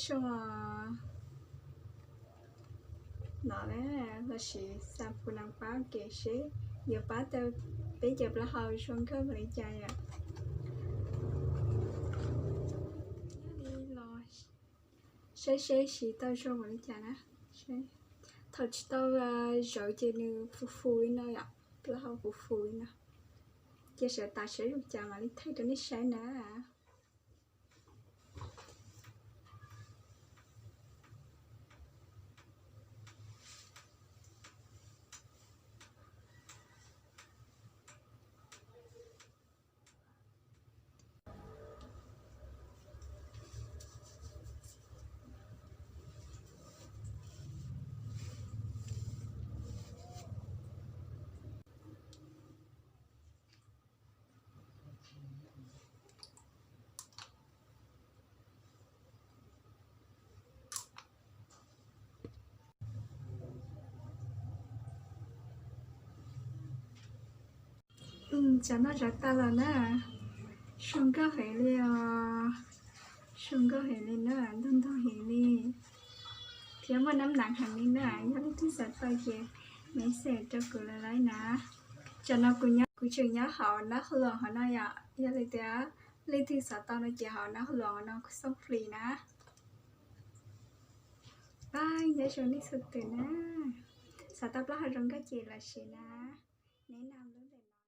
Zoo no lossis xa phu nas pab ke seb yuav pab tau peb cov plaub hau zoo nkauj npaum li cas yom. Saib seb siv tau zoo npaum li cas na. Thaum tsis tau zawv ces nws fu fu li no yom, plaub hau fu fu li no. Cia sawv tas seb zoo cas mam li thaij rau nej saib na. Tsav noj tsav tas los na, zoo nkauj heev li os, zoo nkauj heev li na, ntog ntog heev li, thiab muaj nab nas heev li na. Yog leej twg xav tau ces message rau kuv lawm na. Tam no kuv tseem nyob hauv nab hluas hauv no yom, yog li tias leej twg xav tau no ces hauv nab hluas hauv no kuv xoj flis na. Bye, nyob zoo nej txhua tus na. Xav tau plaub hau zoo nkauj ces los siv na. Neb no